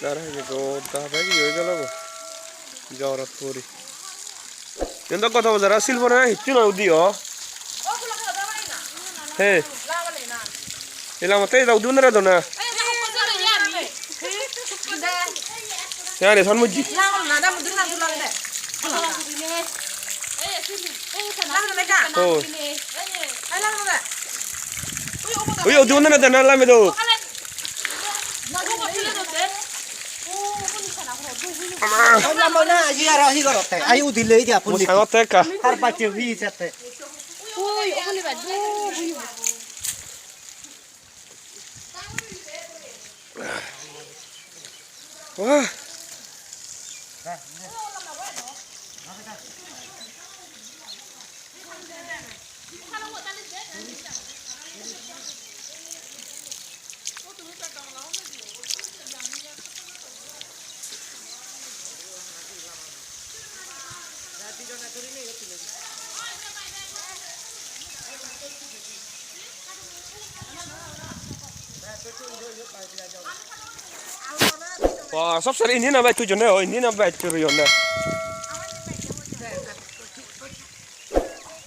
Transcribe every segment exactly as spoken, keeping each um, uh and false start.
Dara heye goda bek iye oi gelo go. Jorot puri. Iyen do godo bojor ar sil pore hissu noi udi o. He. Elamotte eda udi unore dona. He are son mujji. Oh. Oi, udi unore dona lame do. Ama. Oi, lamba na, aji aro hi gorotte? Ai udile idi apun. Mu sangotte ekka. Har bacche hi sette. Oi, okole bad. Wah. Wah, sob sale indi na bej tujonne, o indi na bej tujonne.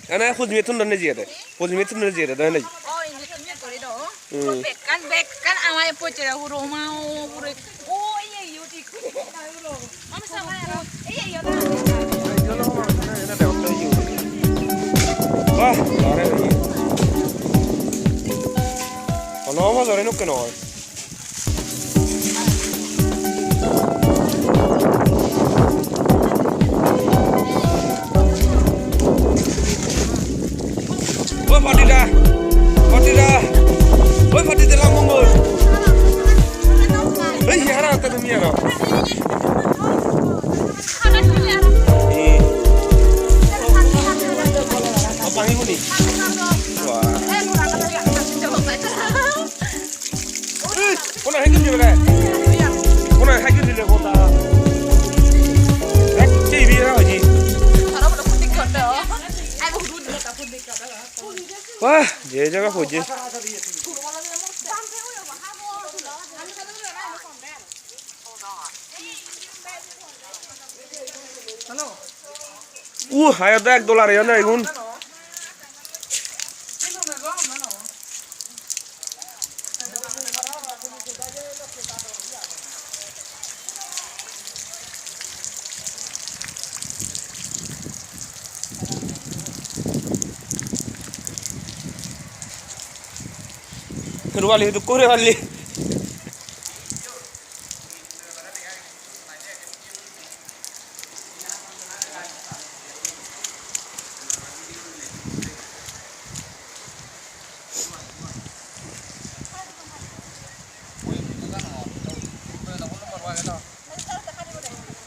Ene hujmi tun donne jiyede. Hujmi tun donne jiyede, donne. O, indi tun jiyede gori do. Hmm. Bekkan, bekkan amai pochere huro ma o hure. O, iye, iye, uthi. Wah, are iye. Kono obo jore nukke noi. Oi, Patida! Patida! Oi, Patida, lamong oi! Ei, hara atta tumi aro. Eh. Apa ini? Wah. Kona hegir dile re? Kona hegir dile kota? Ek chei bi ra hoji. Wah, je jaga hoji. Uh, hai da ek dollar ya na igun. Ruwali hudu kore wali.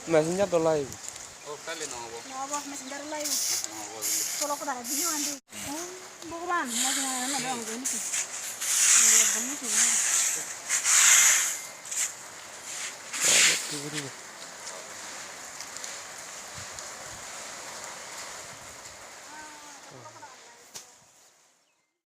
Messenger do live. O, kaile no obo. No obo, Messenger live. No obo. Tolo ko dara video andi. O, Bhogoban, mo jina na dong go niki. Ekdom niki.